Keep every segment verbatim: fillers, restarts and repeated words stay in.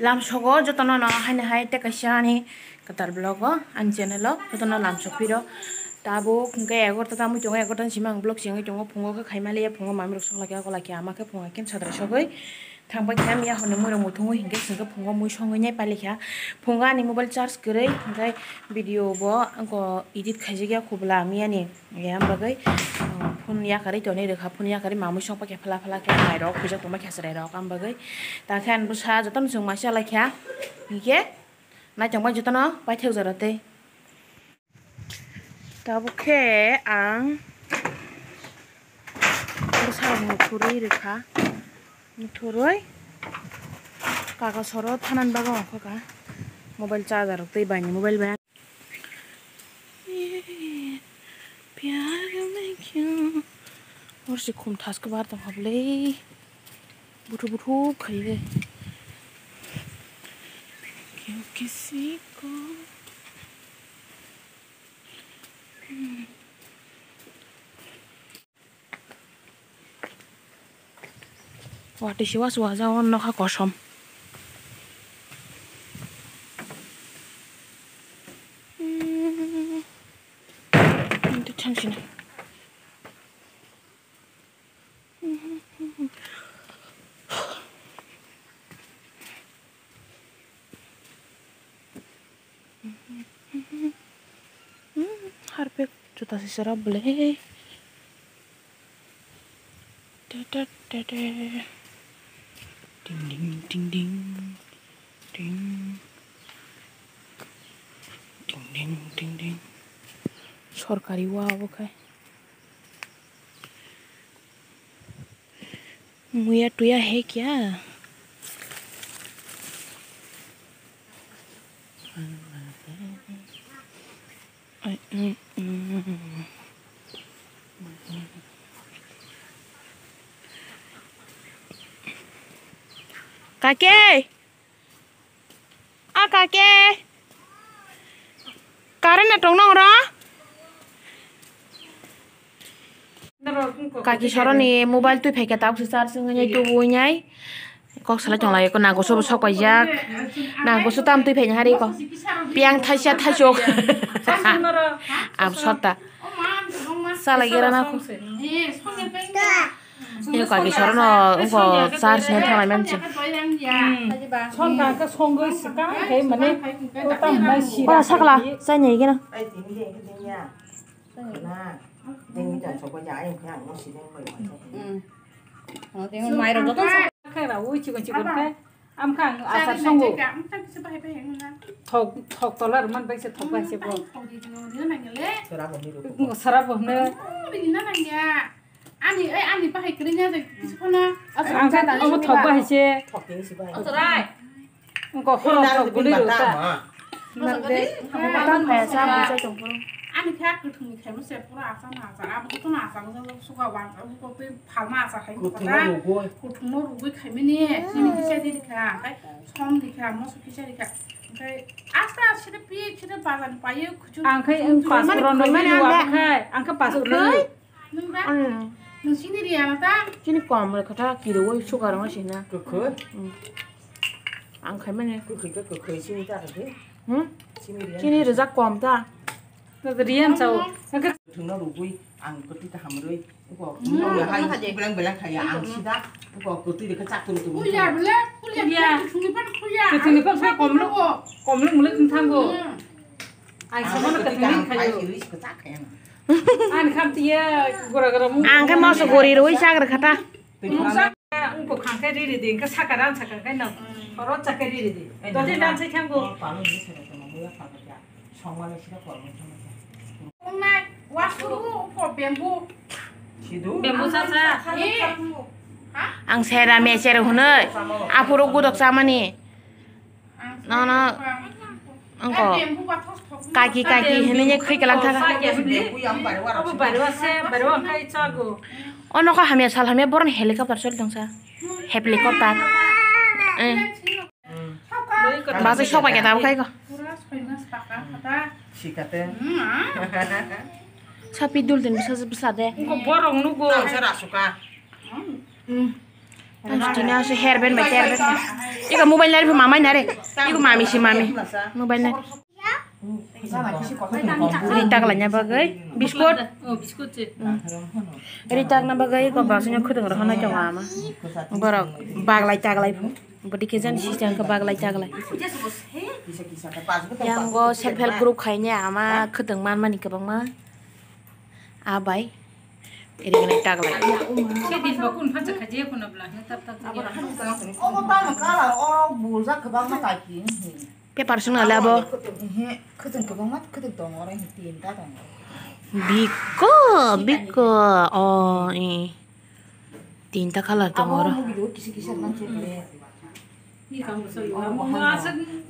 Lamsogo jotono no haino hai tei kaisa ani kwtal vlog o ani channel o jotono lamsok phiro. Tabuk hwnkhe egarota tamwi tongo, egarota ni simi ang vlog se wngwi tongo, phungo khe khaimaliya, phungo mamirok songlaikha, golaikha, ama khe phungo khe sadrai sogwi thangpaikha, miya hwnwi muirok muthungwi hinkhe chwngkhe phungo mui songwi nai palikha. Phungo ani mobile charge kwrwi, hwnkhe video bo wngkha edit khaijakya kubla miyani. Yang bagwi, um, phone yakarwi tonwi rwkha, phone yakarwi mamwi songpa khe phla phla khe mairok khujak tongma khe chwrairok, ang bagwi. Ta khe ang bwsa jotono chwng mai chalaikha, hinkhe naitongma jotono paithak jora tei. Tabuk khe ang bwsa rok muthurwi rwkha, muthurwi kaka soro thanani bagwi ongkha kha mobile charger rok tei baini mobile bai. Pyar mein kyun? Hor se khum thaske bar tong kha bwle. Buthu buthu khai de. Kyun kisi ko? Watwi se wasu waja o nokha kosom. Harpek juta sisara bwle. Te te te te. Ding ding ding ding. Ding. Ding ding ding ding. Sorkari wa obo khai. Muya tuya hai kya? Kake! A kake. Current na tong nong ro? Kaki soroni mobile twi phaikha, tabuk se charge wngwi nai, tubu wngwi nai. Kok salai tong lai, ko nago sobo sok paijak. Nago so tam twi phaina hari ko. Piang thaisa thaisok. Ab sota. Salai gira na ko. Eko agi sorono wngkha charge ni thanglai mansi. Sonda khe songwi swkang khe mane. Ora sakla, chai ni gina. Khe rawi chikon chikon khe. Amkha ang achar songo. Thok, thok tola rwmani bai se thok bai se bo. Sara bo hwno. Ani, ai, ani bahai kwrwi nya jai kisa phano. Ang khe obo thok bahai se. Thok tini si bahai. Otorai. Wngkha khorok thok guli rw ta. Nang de, butang phaya cha, bwsa tong phuru. Ani khe kwthwngni khaima se pura achar na achar. Abo jotono achar no suka wa, abo kok twi phalma achar khai. Kwthwngno rwgwi. Kwthwngno rwgwi khaimani. Chini kisa di kha, khai som di kha, moso kisa di kha. Khai asta sida pi, sida bazar paye, khuchu. Ang khai pas pura no mani wa khai, ang khai pas pura no. Nung ba? Nung sini riya na ta? Chini kom re kha ta, kiri woi sugar ma sina. Kwkhwi? Ang khai mani. Kwkhwi khe kwkhwi sini ta khe. Hmm? Sini riya. Chini rijak kom ta. Riyan chao. Thungno rugwi ang kwtwi kaham rwi. Ko beleng beleng khaya ang sida. Ko kwtwi de kha chak tulu tulu. Kuya bele, kuya. Kuya. Thungni pan kuya. Thungni pan komlo. Komlo mulai thango. Ang samono kwtwi kaham khayo. Ani kham tiya gora gora mu. Ang khe moso gori rwi chagra khata. Ang bo khang khe riri di, khe saka ran saka khe no. Oro chakhe riri di. Dote dan sai thango. Bamboo sasa. Ang sera me sera hunoi. Aphuru gudok chamani. Nono wngkha kaki kaki hinwi khwi kwlang thaka. Abo bari wase, bari wangkha ichago. O nokha hamya sal hamya boroni helicopter choli tongsa. Helicopter. Eh. Basi sok paikha tabuk khai ko. Sikate. Sapi dul din bisa bisa de. Ko borok nugo. Tangsa rasuka. Ang sini ase hair band bai hair band. Iko mobile nari pho mamai nare. Iko mami si mami. Mobile nari. Ri taglai na bagwi biskut. Oh, biskut se. Ri tagna bagwi iko basino khudung rohonai tongo ama. Borok baglai taglai pho. Bodi khe jani system khe baglai taglai. Yango self help group khaine ama khudung manmani kwbangma. Abai. Iri gwnai taglai. Se din ba kun phansa khaje kun abla ne tap tap tap. Obo tamo kala o bulja kwbangma kaiki. Paper sung nale abo. Ehe, khwtwng kwbangma khwtwng tongo oro, ehe, tinta tongo. Bikko, bikko. O, e. Tinta colour tongo oro. Abo mugili o kisa kisa nang se kare.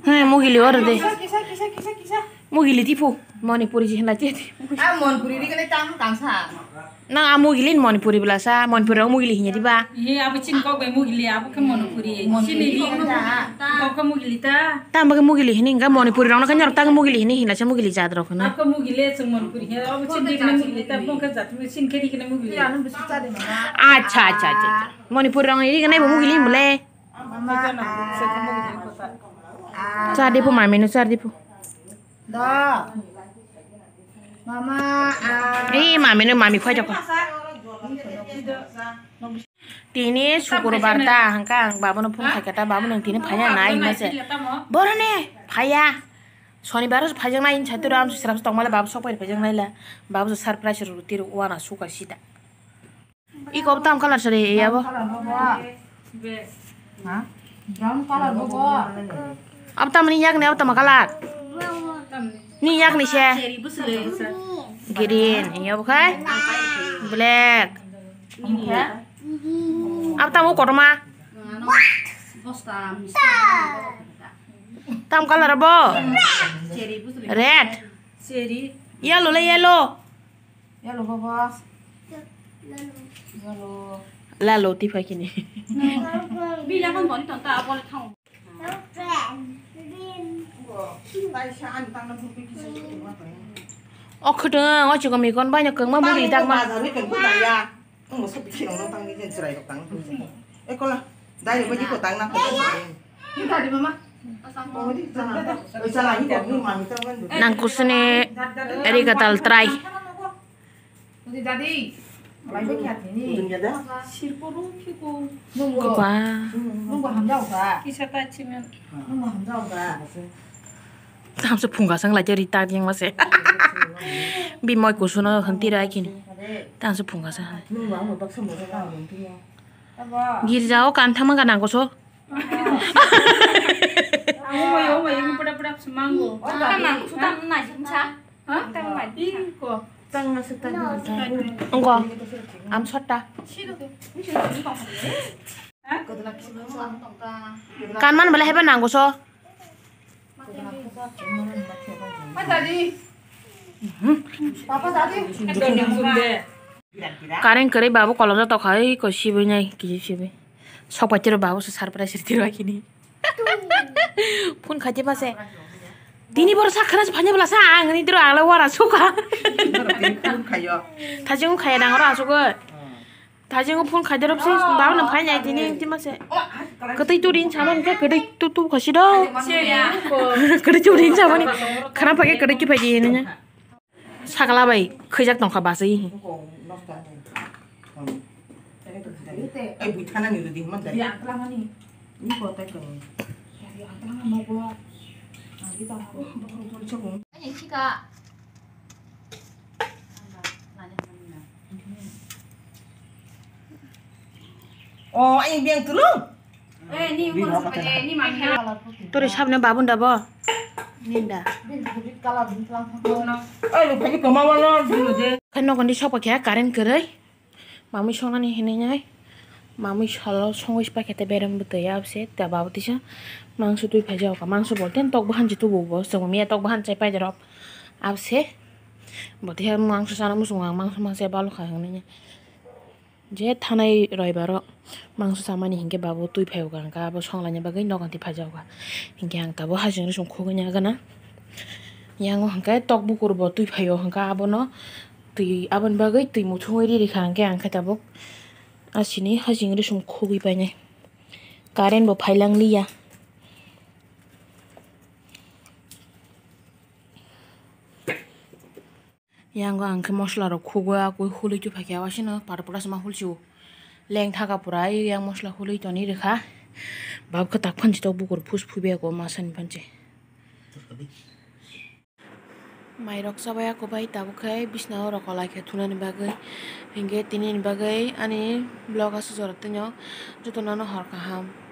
He, mugili oro de. Kisa, kisa, kisa, kisa, kisa. Mugili tipo, Manipuri ji hinlai te. Ah, Manipuri ri kene tam tangsa. Nang a mugili ni Manipuri bela sa, Manipuri rok mugili hinya diba. He, abo chin kok bai mugili, abo khe Manipuri. Chini ri kok khe mugili ta. Tam ba khe mugili hini, ga Manipuri rok no khe nyorok ta mugili hini, hinlai sa mugili jat rok no. Abo khe mugili, chwng Manipuri he, abo chin ri kene mugili ta, bo khe jat, chin khe ri kene mugili. Acha, acha, acha, acha. Manipuri rok ri kene bo mugili bole. Mama, ah, ah. Cha di phu mami no cha di phu. Do. Mama, ah. Ei mami no mami khoi jokho. Tini sukurbar ta hangka ang babu no phone khaikha ta babu nang tini phaiya nai hinma se. Boroni phaiya. Sonibar phaijaknai hinsa turo am srap tongmale babu sok phai phaijaknai la. Babu surprise rw tiro wana suka sida. Iko tam colour sari ya bo. Brown colour bo bo. Ab tam ni yak ni ab tam colour. Ni yak ni se. Green ya bo khai. Black. Ab tam o kotorma. Tam colour bo. Red. Yellow le yellow. Yellow baba. Yellow. Lalo tiphai kini. Bila kon kon ton ta abol thang. O khwtwng o chikon mikon bai no kwngma muri dakma. Bazar ni kan buda ya. Ang masa bisi orang tang ni jen cherai rok tang. Ekola, dari bagi ko tang na ko. Nang kusini eri gatal try. Kupa. Tamso phunga sang lai ri tak yang mase. Bi moi kusuno henti rai kini. Tamso phunga sang. Girja o kan thangma ka nang kuso. Amo mai, amo mai, amo pura pura semango. Tang nang, tang nang, sa. Ha? Tang nang. Iko. Tang nang, sa, tang nang, sa. Engko. Am sotta. Kan man bela heba nang kuso. Current kwrwi babu kolom jatokha oi ko sibui nai kisi sibui sok pai tiro babu se surprise ri tiro akini phone khaite mase tini boro sak khana phanya bela sa ang ni tiro ala wara suka thajung khaya dang ro asuk oi. Thajingo phone khaide rw se, babo no phai nai tini, tini mase. Kwtwi turi hinwi sama hinkhe kwtwi tu tu khasi do. Kwtwi turi hinwi sama ni. Khana phai khe kwtwi kiphai di hinwi. Sakla bai khwijak tongkha bachwi. O, ayang biyang tulung. Turi sabne babun da bo. Ninda. Ay, lo phagi koma wala dulu de. Kan nogon di sopa kya current kwrwi. Mamui songnani hinwi nai. Mamui salo songwi sipaikhete berem bwtwi abse ta babo tisa mangso twi phaijak mangso bo ten tok bahan je tubu bo chwng miya tok bahan chai paijak rok abse bo tisa mangso sana muchungo ang mangso mangsa balokha hinwi je thanai roibaro mangso chamani hinkhe babo twi phaiyoga hwnkha abo songlaina bagwi nogon twi phaijago hinkhe ang tabuk haching rusung khugui nai gana yango hinkhe tok bukur bo twi phaio hinkhe abono. Twi aboni bagwi twi muthungwi ri rikha hinkhe ang khe tabuk asini haching risum khugwi painai. Current bo phailang liya. Yang ang khe mosla rok khugwi akwi hulwi tubui phaikha, wasino para pura sima hulsio. Leng thaga pura yang mosla hulwi toni rikha. Bab khe tak phansi tok bukur phus phuibai ako masani phansi. Mairok chabai ako bai tabuk khe bisna o rok kolai khe thunani bagwi. Hinkhe tini ni bagwi ani vlog aswk jora twnio, jotono no hor kaham.